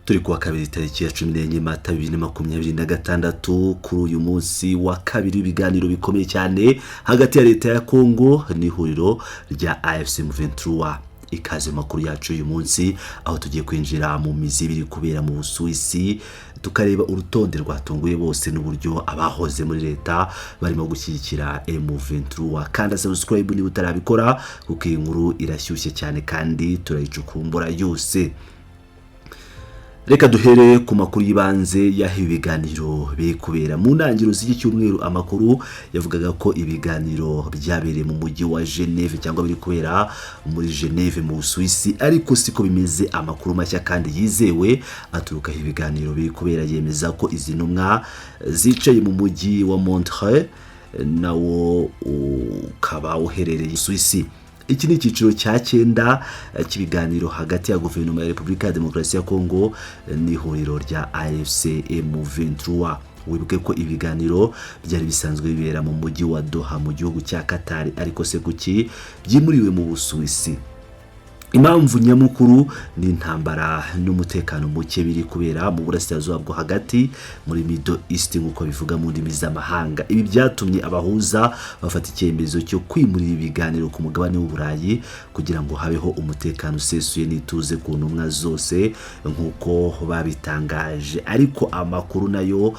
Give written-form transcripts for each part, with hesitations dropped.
Turi kuwa kabiri, tariki ya 14 Mata 2026. Kuri uyu munsi wa kabiri w'ibiganiro bikomeye cyane hagati ya leta ya Kongo n'ihuriro rya AFC M23. Ikaze mu makuru yacu uyu munsi, aho tugiye kwinjira mu mizi biri kubera mu Busuwisi, tukareba urutonde rwatunguye bose n'uburyo abahoze muri leta barimo gushyigikira M23. Kanda subscribe niba utarabikora, kuko iyi nkuru irashyushye cyane kandi turayicukumbura yose. Reka duhere ku makuru y'ibanze y'aho ibiganiro biri kubera. Mu ntangiriro z'iki cyumweru, amakuru yavugaga ko ibiganiro byabereye mu mujyi wa Geneve cyangwa biri kubera muri Geneve mu Busuwisi, ariko siko bimeze. Amakuru mashya kandi yizewe aturuka aho ibiganiro biri kubera yemeza ko izi ntumwa zicaye mu mujyi wa Montreux, nawo ukaba uherereye Suwisi. Iki ni icyiciro cya cyenda cy'ibiganiro hagati ya guverinoma ya Repubulika ya Demokarasi ya Kongo n'ihuriro rya AFC M23. Wibuke ko ibiganiro byari bisanzwe bibera mu mujyi wa Doha mu gihugu cya Qatar, ariko se kuki byimuriwe mu Busuwisi? Impamvu nyamukuru ni intambara n'umutekano muke biri kubera mu burasirazuba bwo hagati, muri Middle East nk'uko bivuga mu ndimi z'amahanga. Ibi byatumye abahuza bafata icyemezo cyo kwimurira ibiganiro ku mugabane w'Uburayi kugira ngo habeho umutekano usesuye n'ituze ku ntumwa zose, nk'uko babitangaje. Ariko amakuru nayo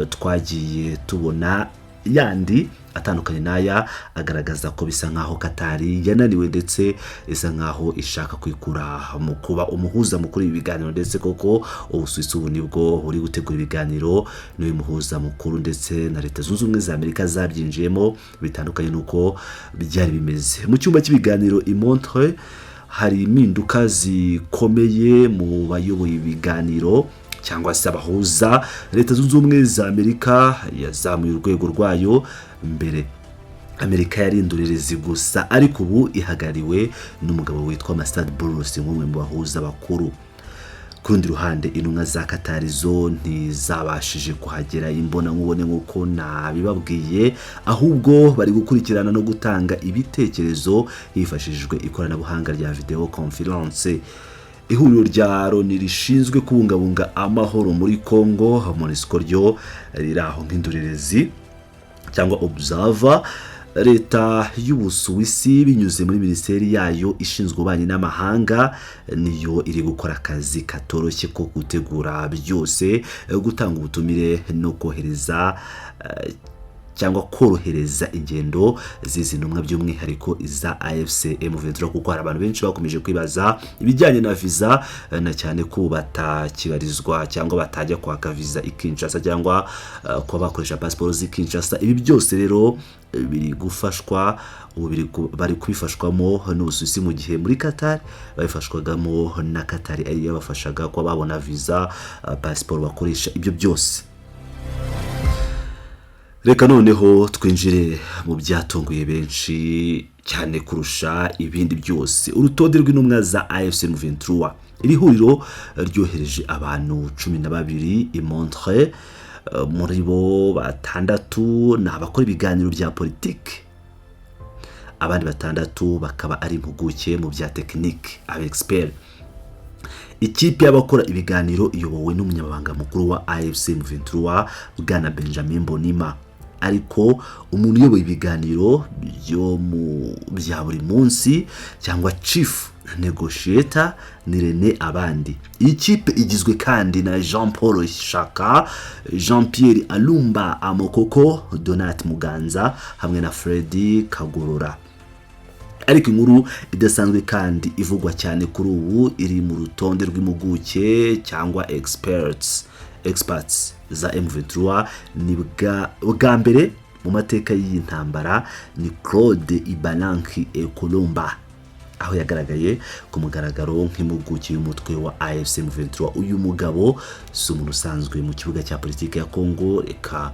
twagiye tubona yandi atandukanye n'aya agaragaza ko bisa nkaho Katari yananiwe, ndetse isa nkaho ishaka kwikura mu kuba umuhuza mukuru ibi biganiro. Ndetse koko Ubusuwisi ubu nibwo buri gutegura ibiganiro n'uyu muhuza mukuru, ndetse na Leta Zunze Ubumwe za Amerika zabyinjiyemo, bitandukanye n'uko byari bimeze. Mu cyumba cy'ibiganiro i Montreux hari impinduka zikomeye mu bayoboye ibiganiro cyangwa se abahuza. Leta Zunze Ubumwe za Amerika yazamuye urwego rwayo. Mbere Amerika yari indorerezi gusa, ariko ubu ihagarariwe n'umugabo witwa Massad Boulos nk'umwe mu bahuza bakuru. Ku rundi ruhande, intumwa za Katari zo ntizabashije kuhagera imbona nkubone nk'uko nabibabwiye, ahubwo bari gukurikirana no gutanga ibitekerezo hifashishijwe ikoranabuhanga rya video conference. Ihuriro rya Loni rishinzwe kubungabunga amahoro muri Congo, MONUSCO, ryo riri aho nk'indorerezi cyangwa observer. Leta y'Ubusuwisi, binyuze muri minisiteri yayo ishinzwe ububanyi n'amahanga, niyo iri gukora akazi katoroshye ko gutegura byose, gutanga ubutumire no kohereza cyangwa korohereza ingendo z'izi ntumwa, by'umwihariko iza AFC M23, kuko hari abantu benshi bakomeje kwibaza ibijyanye na visa, na cyane ko batakibarizwa cyangwa batajya kwaka visa i Kinshasa cyangwa kuba bakoresha pasiporo z'i Kinshasa. Ibi byose rero biri gufashwa ubu, bari kubifashwamo n'Ubusuwisi, mu gihe muri Qatar babifashwagamo na Qatar, ariyo yabafashaga kuba babona visa, pasiporo bakoresha, ibyo byose. Reka noneho twinjire mu byatunguye benshi cyane kurusha ibindi byose, urutonde rw'intumwa za AFC M23. Iri huriro ryohereje abantu 12 i Montreux. Muri bo, batandatu ni abakora ibiganiro bya politiki, abandi batandatu bakaba ari impuguke mu bya tekinike, aba expert. Ikipe y'abakora ibiganiro iyobowe n'umunyamabanga mukuru wa AFC M23, Bwana Benjamin Mbonimpa, ariko umuntu uyoboye ibiganiro byo mu bya buri munsi cyangwa chief negotiator ni Rene Abandi. Iyi kipe igizwe kandi na Jean Paul Shaka, Jean Pierre Alumba Amokoko, Donat Muganza hamwe na Freddy Kagorora. Ariko inkuru idasanzwe kandi ivugwa cyane kuri ubu iri mu rutonde rw'impuguke cyangwa experts za M23. Ni bwa mbere mu mateka y'iyi ntambara, ni Claude Ibalanki Ekolomba, aho yagaragaye ku mugaragaro nk'impuguke y'umutwe wa AFC M23. Uyu mugabo si umuntu usanzwe mu kibuga cya politiki ya Congo. Reka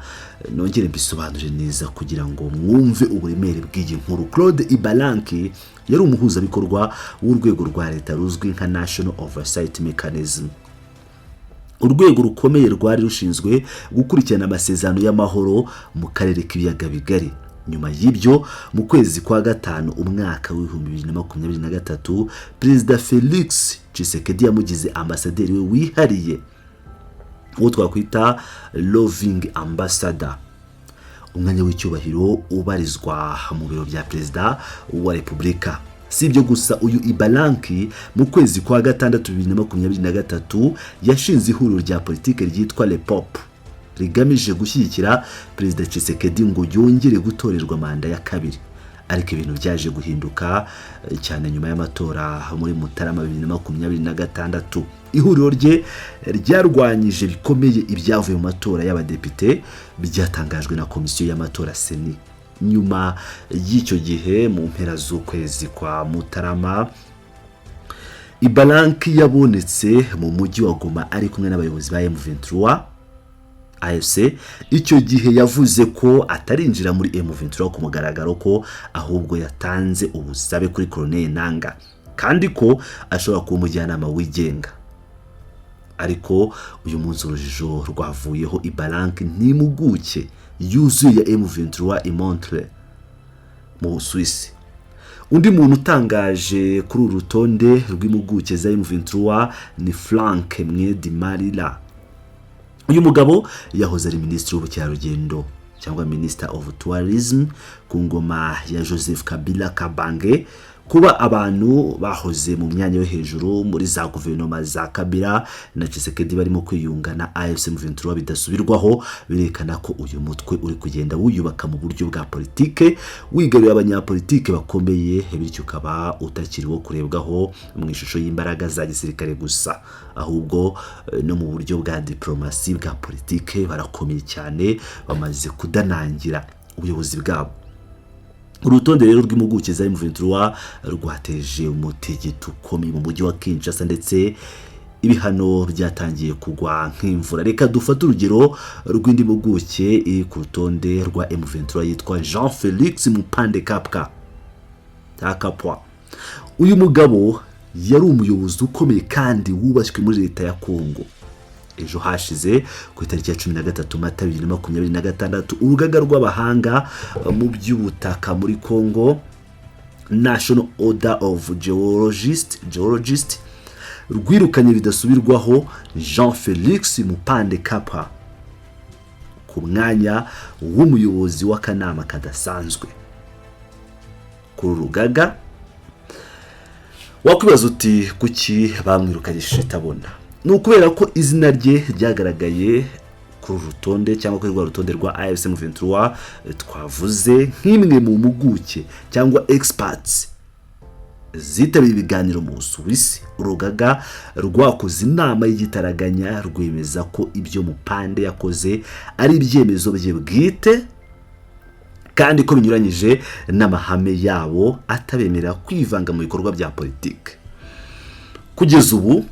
nongere mbisobanure neza kugira ngo mwumve uburemere bw'iyi nkuru. Claude Ibalanki yari umuhuzabikorwa w'urwego rwa leta ruzwi nka National Oversight Mechanism, urwego rukomeye rwari rushinzwe gukurikirana amasezerano y'amahoro mu karere k'Ibiyaga Bigari. Nyuma y'ibyo, mu kwezi kwa gatanu umwaka w'2023, Perezida Felix Tshisekedi yamugize ambasaderi we wihariye, uwo twakwita roving ambassador, umwanya w'icyubahiro ubarizwa mu biro bya Perezida wa Repubulika. Si ibyo gusa, uyu Ibalanki mu kwezi kwa gatandatu 2023 yashinze ihuriro rya politiki ryitwa Lepop, rigamije gushyigikira Perezida Tshisekedi ngo yongere gutorerwa manda ya kabiri. Ariko ibintu byaje guhinduka cyane nyuma y'amatora muri Mutarama 2026. Ihuriro rye ryarwanyije bikomeye ibyavuye mu matora y'abadepite byatangajwe na komisiyo y'amatora CENI. Nyuma y'icyo gihe, mu mpera z'ukwezi kwa Mutarama, Ibalanki yabonetse mu mujyi wa Goma ari kumwe n'abayobozi ba M23 AFC. Icyo gihe yavuze ko atarinjira muri M23 ku mugaragaro, ko ahubwo yatanze ubusabe kuri Corneille Nanga, kandi ko ashobora kuba umujyanama wigenga. Ariko uyu munsi urujijo rwavuyeho. Ibalanki n'impuguke yuzuye ya M23 i Montreux mu Busuwisi. Undi muntu utangaje kuri uru rutonde rw'impuguke za M23 ni Frank Mwedi Marila. Uyu mugabo yahoze ari Minisitiri w'Ubukerarugendo cyangwa Minister of Tourism ku ngoma ya Joseph Kabila Kabange. Kuba abantu bahoze mu myanya yo hejuru muri za guverinoma za Kabila na Tshisekedi barimo kwiyunga na AFC M23 bidasubirwaho, birekana ko uyu mutwe uri kugenda wiyubaka mu buryo bwa politike, wigarurira abanyapolitike bakomeye, bityo ukaba utakiri wo kurebwaho mu ishusho y'imbaraga za gisirikare gusa, ahubwo no mu buryo bwa diplomasi, bwa politike barakomeye cyane, bamaze kudanangira ubuyobozi bwabo. Urutonde rero rw'impuguke za M23 rwateje umutingito ukomeye mu mujyi wa Kinshasa, ndetse ibihano byatangiye kugwa nk'imvura. Reka dufate urugero rw'indi mpuguke iri ku rutonde rwa M23 yitwa Jean Felix Mupande Kapka Kapwa. Uyu mugabo yari umuyobozi ukomeye kandi wubashywe muri leta ya Kongo. Ejo hashize ku itariki ya 13 Mata 2026, urugaga rw'abahanga mu by'ubutaka muri Congo, National Order of Geologist, rwirukanye bidasubirwaho Jean Felix Mupande Kapa ku mwanya w'umuyobozi w'akanama kadasanzwe kuri uru rugaga. Wakwibaza uti: "Kuki bamwirukanyishije itabona?" Ni ukubera ko izina rye ryagaragaye kuri uru rutonde cyangwa kuri rwa rutonde rwa AFC M23 twavuze, nk'imwe mu mpuguke cyangwa experts zitabiriye ibiganiro mu Busuwisi. Urugaga rwakoze inama y'igitaraganya, rwemeza ko ibyo Mupande yakoze ari ibyemezo bye bwite, kandi ko binyuranyije n'amahame yabo atabemerera kwivanga mu bikorwa bya politiki. Kugeza ubu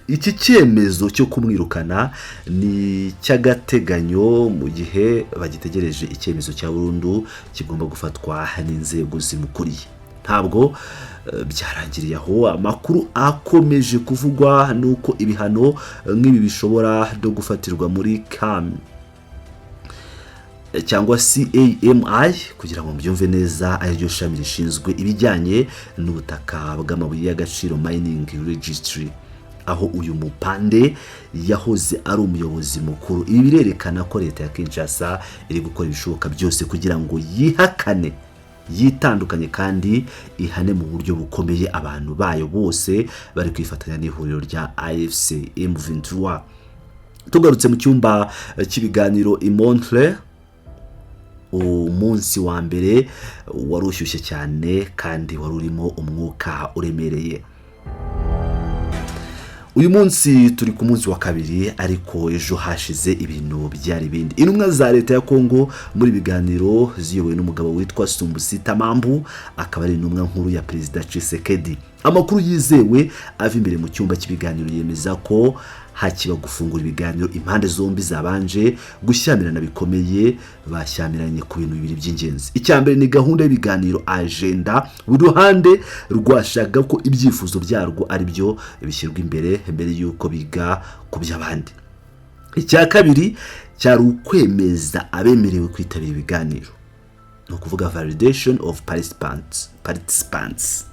iki cyemezo cyo kumwirukana ni icy'agateganyo, mu gihe bagitegereje icyemezo cya burundu kigomba gufatwa n'inzego zimukuriye. Ntabwo byarangiriye aho. Amakuru akomeje kuvugwa ni uko ibihano nk'ibi bishobora no gufatirwa muri CAMI cyangwa CAMI, kugira ngo mubyumve neza, ariryo shami rishinzwe ibijyanye n'ubutaka bw'amabuye y'agaciro, mining registry, aho uyu Mupande yahoze ari umuyobozi mukuru. Ibi birerekana ko leta ya Kinshasa iri gukora ibishoboka byose kugira ngo yihakane, yitandukanye kandi ihane mu buryo bukomeye abantu bayo bose bari kwifatanya n'ihuriro rya AFC M23. Tugarutse mu cyumba cy'ibiganiro i Montreux, umunsi wa mbere wari ushyushye cyane kandi wari urimo umwuka uremereye. Uyu munsi turi ku munsi wa kabiri, ariko ejo hashize ibintu byari ibindi. Intumwa za leta ya Kongo muri biganiro ziyobowe n'umugabo witwa Sumbusita Mambu, akaba ari intumwa nkuru ya Perezida Tshisekedi. Amakuru yizewe ava imbere mu cyumba cy'ibiganiro yemeza ko hakiba gufungura ibiganiro, impande zombi zabanje gushyamirana bikomeye. Bashyamiranye ku bintu bibiri by'ingenzi. Icya mbere ni gahunda y'ibiganiro, agenda. Buri ruhande rwashaka ko ibyifuzo byarwo ari byo bishyirwa imbere mbere y'uko biga ku by'abandi. Icya kabiri cyari ukwemeza abemerewe kwitabira ibiganiro. Ni ukuvuga validation of participants.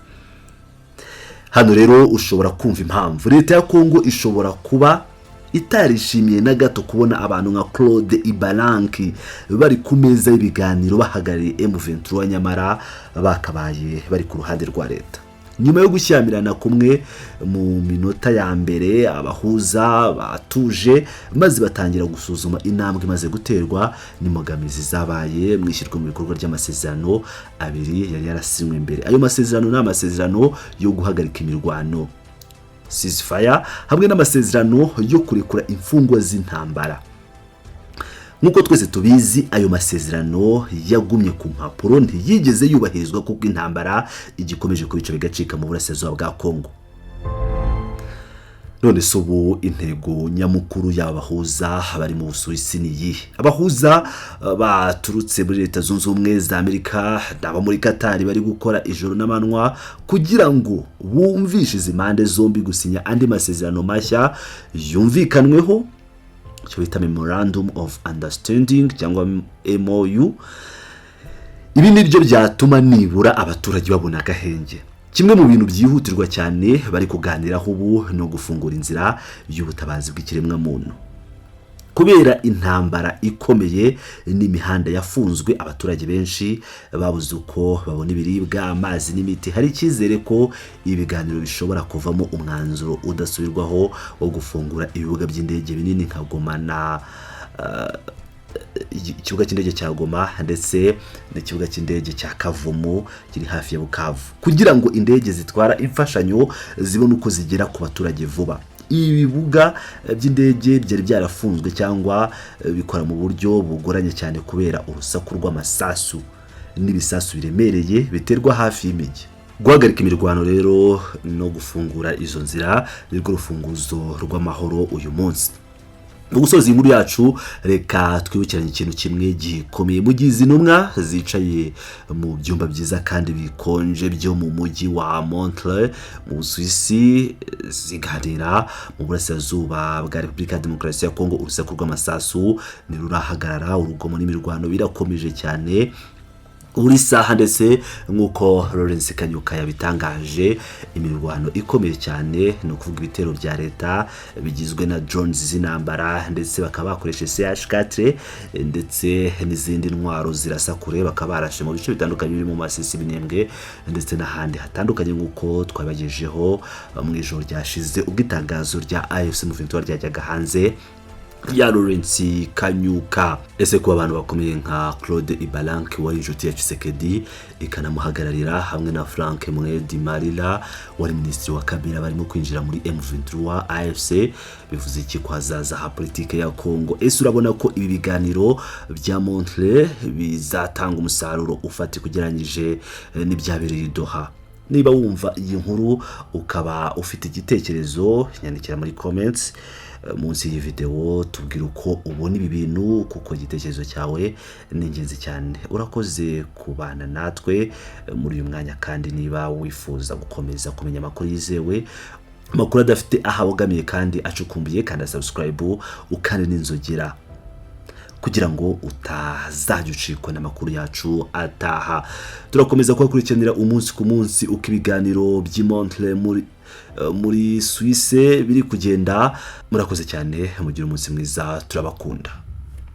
Hano rero ushobora kumva impamvu leta ya Kongo ishobora kuba itarishimiye na gato kubona abantu nka Claude Ibalanki bari ku meza y'ibiganiro bahagarariye M23, nyamara bakabaye bari ku ruhande rwa leta. Nyuma yo gushyamirana kumwe mu minota ya mbere, abahuza batuje maze batangira gusuzuma intambwe imaze guterwa n'imbogamizi zabaye mu ishyirwa mu bikorwa ry'amasezerano abiri yari yarasinywe mbere. Ayo masezerano ni amasezerano yo guhagarika imirwano, ceasefire, hamwe n'amasezerano yo kurekura imfungwa z'intambara. Nk'uko twese tubizi, ayo masezerano yagumye ku mpapuro, ntiyigeze yubahirizwa kuko intambara igikomeje kubica bigacika mu burasirazuba bwa Kongo. None se ubu intego nyamukuru y'abahuza bari mu Busuwisi ni iyihe? Abahuza baturutse muri Leta Zunze Ubumwe za Amerika n'abo muri Katari bari gukora ijoro n'amanywa kugira ngo bumvishe izi mpande zombi gusinya andi masezerano mashya yumvikanweho, icyo bita Memorandum of Understanding cyangwa MOU. Ibi ni byo byatuma nibura abaturage babona agahenge. Kimwe mu bintu byihutirwa cyane bari kuganiraho ubu ni ugufungura inzira y'ubutabazi bw'ikiremwamuntu. Kubera intambara ikomeye n'imihanda yafunzwe, abaturage benshi babuze uko babona ibiribwa, amazi n'imiti. Hari icyizere ko ibiganiro bishobora kuvamo umwanzuro udasubirwaho wo gufungura ibibuga by'indege binini nka Goma na ikibuga cy'indege cya Goma ndetse n'ikibuga cy'indege cya Kavumu kiri hafi ya Bukavu, kugira ngo indege zitwara imfashanyo zibone uko zigera ku baturage vuba. Ibi bibuga by'indege byari byarafunzwe cyangwa bikora mu buryo bugoranye cyane kubera urusaku rw'amasasu n'ibisasu biremereye biterwa hafi y'imijyi. Guhagarika imirwano rero no gufungura izo nzira nirwo rufunguzo rw'amahoro uyu munsi. Mu gusoza inkuru yacu, reka twibukiranye ikintu kimwe gikomeye. Mu gihe izi ntumwa zicaye mu byumba byiza kandi bikonje byo mu mujyi wa Montreux mu Busuwisi ziganira, mu burasirazuba bwa Repubulika ya Demokarasi ya Kongo urusaku rw'amasasu ntirurahagarara. Urugomo n'imirwano birakomeje cyane buri saha, ndetse nk'uko Lawrence Kanyuka yabitangaje, imirwano ikomeye cyane, ni ukuvuga ibitero bya leta bigizwe na drones z'intambara, ndetse bakaba bakoresheje CH4 ndetse n'izindi ntwaro zirasa kure, bakaba barashe mu bice bitandukanye birimo Masisi, Minembwe ndetse n'ahandi hatandukanye, nk'uko twabagejeho mu ijoro ryashize ubwo itangazo rya AFC M23 ryajyaga hanze ya Lawrence Kanyuka. Ese kuba abantu bakomeye nka Claude Ibalanki wari inshuti ya Tshisekedi ikanamuhagararira, hamwe na Frank Mwedi Malila wari minisitiri wa Kabila, barimo kwinjira muri M23 AFC, bivuze iki ku hazaza ha politike ya Congo? Ese urabona ko ibi biganiro bya Montreux bizatanga umusaruro ufatika ugereranyije n'ibyabereye i Doha? Niba wumva iyi nkuru ukaba ufite igitekerezo, nyandikira muri comments munsi y'iyi videwo, tubwire uko ubona ibi bintu, kuko igitekerezo cyawe ni ingenzi cyane. Urakoze kubana natwe muri uyu mwanya, kandi niba wifuza gukomeza kumenya amakuru yizewe, amakuru adafite aho abogamiye kandi acukumbuye, kanda subscribe ukande n'inzogera kugira ngo utazajya ucikwa n'amakuru yacu ataha. Turakomeza kubakurikiranira umunsi ku munsi uko ibiganiro by'i Montreux muri Suisse biri kugenda. Murakoze cyane, mugire umunsi mwiza, turabakunda.